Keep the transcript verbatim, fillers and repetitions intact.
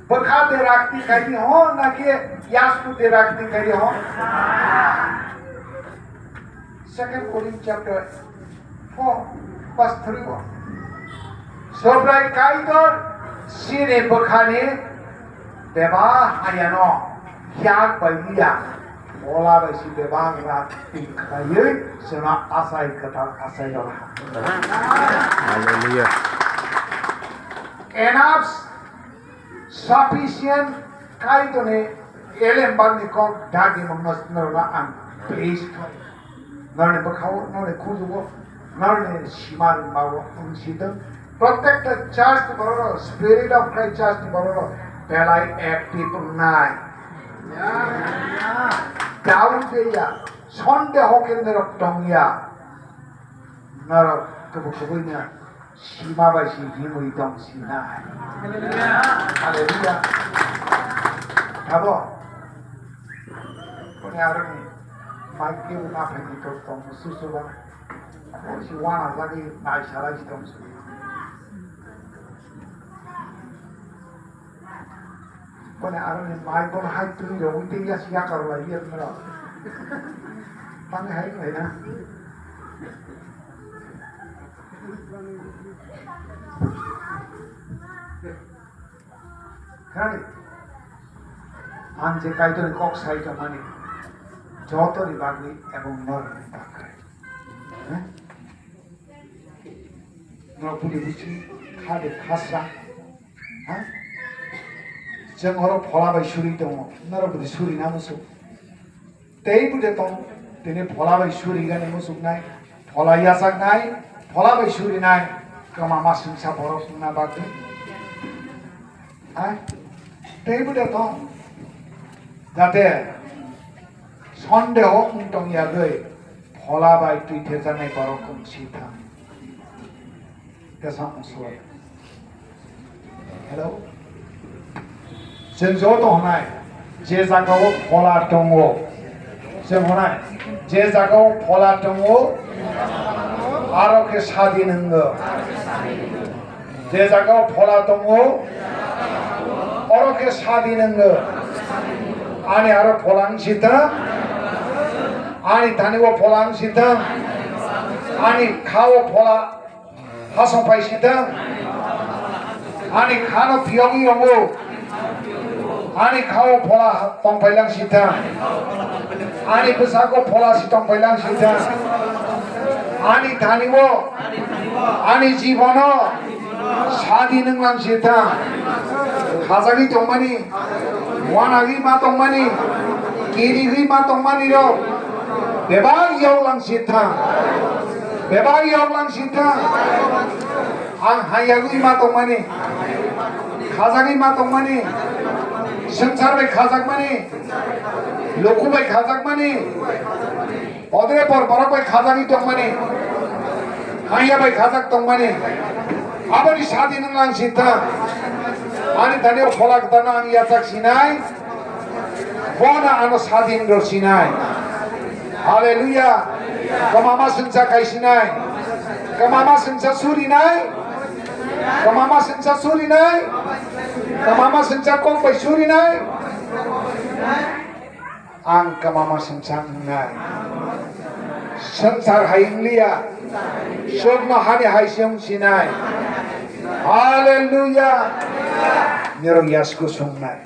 Bwkha de rakti khaidi ho, na khe yasku de rakti khaidi ho? Second Corinthians chapter four, verse three o. Sobrai Kaitor sini bwkhani beba hayano yak bai liya, ola bai si beba rakti khlaiwi sino asai kwtal asai rwha. Hallelujah. Enough sufficient Kaitorni elembakni kok dagi mangno norokno ang praise khlai. Norokni bwkhao, norokni khunjugo, norokni sima ringmao wng sitwng. Protekta church ni borok, Spirit of Christ church ni borok belai active wngnai. Doubt ya, sondeho khe norok tongya. Norok kubui kubui no sima bai si himwi tong sinai. Hallelujah. Abo. Kone aroni mai kebo na phaini tok tong susu ba. Ko si wana jagi nai salai si tong su. Kone aroni mai bono hai twi rogwi tei ya si yakar lai ya mero. Tang hai lai na. Khani. Ang je Kaitorni kok sai tongmani jotoni bagwi ebong norokni bagwi. Eh? Norok budi buchi kha de khasra. Ha? Chwng oro phola bai suri tongo. Norok budi suri na musu. Tei bude tong, tini phola bai suri gani musuknai, phola yachaknai, phola bai surinai, kwma ma singsa borok wngna bagwi. Hai, tei bude tong, jate sondeho wng tong yagwi, phola bai twi thejaknai borok wng si thang. Tesa wng suwai. Hello? Chwng joto hwnai, je jagao phola tongo. Chwng hwnai, je jagao phola tongo, aro khe sadin wngo. Je jagao phola tongo, oro khe sadin wngo. Ani aro phola wng sithang, ani thani o phola wng sithang, ani kha o phola hasong phai sithang. Ani khano phiyogwi rongo. Ani khao phola tongphai lang sithang. Ani bwsako phola si tongphai lang sithang. Ani thani o, ani jibono sadi nung lang sithang. Khajagwi tongmani, wanagwi ma tongmani, kirigwi ma tongmani rok bebak yok lang sithang. Bebak yok lang sithang. Ang hayagwi ma tongmani, khajagwi ma tongmani, swngchar bai khajakmani, luku bai khajakmani, odre por borok bai khajagwi tongmani, haya bai khajak tongmani, aboni sadi nung lang sithang. Ani thani o phola kwtharno ang yachak sinai. Bono ano sadin rw sinai. Hallelujah. Kwmama swngcha kai sinai. Kwmama swngcha surinai. Kwmama swngcha surinai. Kwmama swngcha kok bai surinai. Ang kwmama swngcha wngnai. Swngchar hai wngliya. Chukno hani hai se wng sinai. Hallelujah. Nirok yasku sungnai.